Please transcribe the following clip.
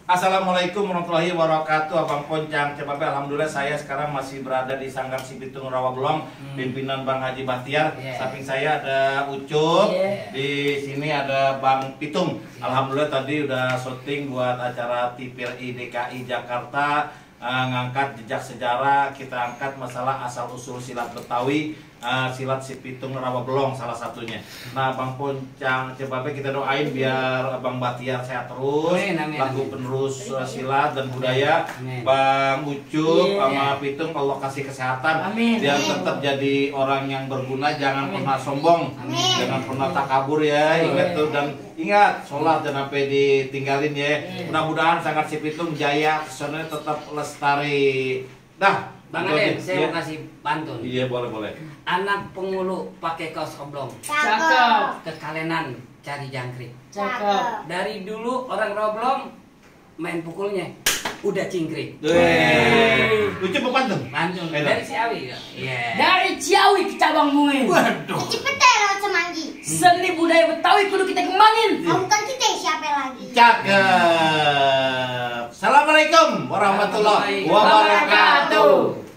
Assalamualaikum warahmatullahi wabarakatuh, Abang Poncang. Coba alhamdulillah saya sekarang masih berada di Sanggar Cibitung Rawabelong, pimpinan Bang Haji Bahtiar. Samping saya ada Ucup, di sini ada Bang Pitung. Alhamdulillah tadi udah syuting buat acara TVRI DKI Jakarta, ngangkat jejak sejarah. Kita angkat masalah asal usul silat Betawi, silat Cibitung Rawabelong salah satunya. Nah, Bang Poncang, coba kita doain biar Bang Bahtiar sehat terus, lagu penerus silat dan budaya. Bang Ucup sama Pitung, Allah kasih kesehatan, biar tetap jadi orang yang berguna, jangan pernah sombong, jangan pernah takabur ya. Ingat tuh, dan ingat sholat jangan sampai ditinggalin ya. Mudah-mudahan Sanggar Cibitung jaya, kesannya tetap lestari. Dah. Bang Aden, saya mau kasih pantun. Iya, boleh. Anak pengulu pakai kaos oblong. Cakep. Kekalenan cari jangkrik. Cakep. Dari dulu orang roblong main pukulnya udah cingkrik. Lucu apa pantun? Pantun dari Ciawi. Iya. Dari Ciawi ke Cabang Mungin. Waduh. Cipete lewat Semanggi. Seni budaya Betawi kudu kita kembangin. Bukan kita, siapa lagi? Cakep. Assalamualaikum warahmatullahi wabarakatuh.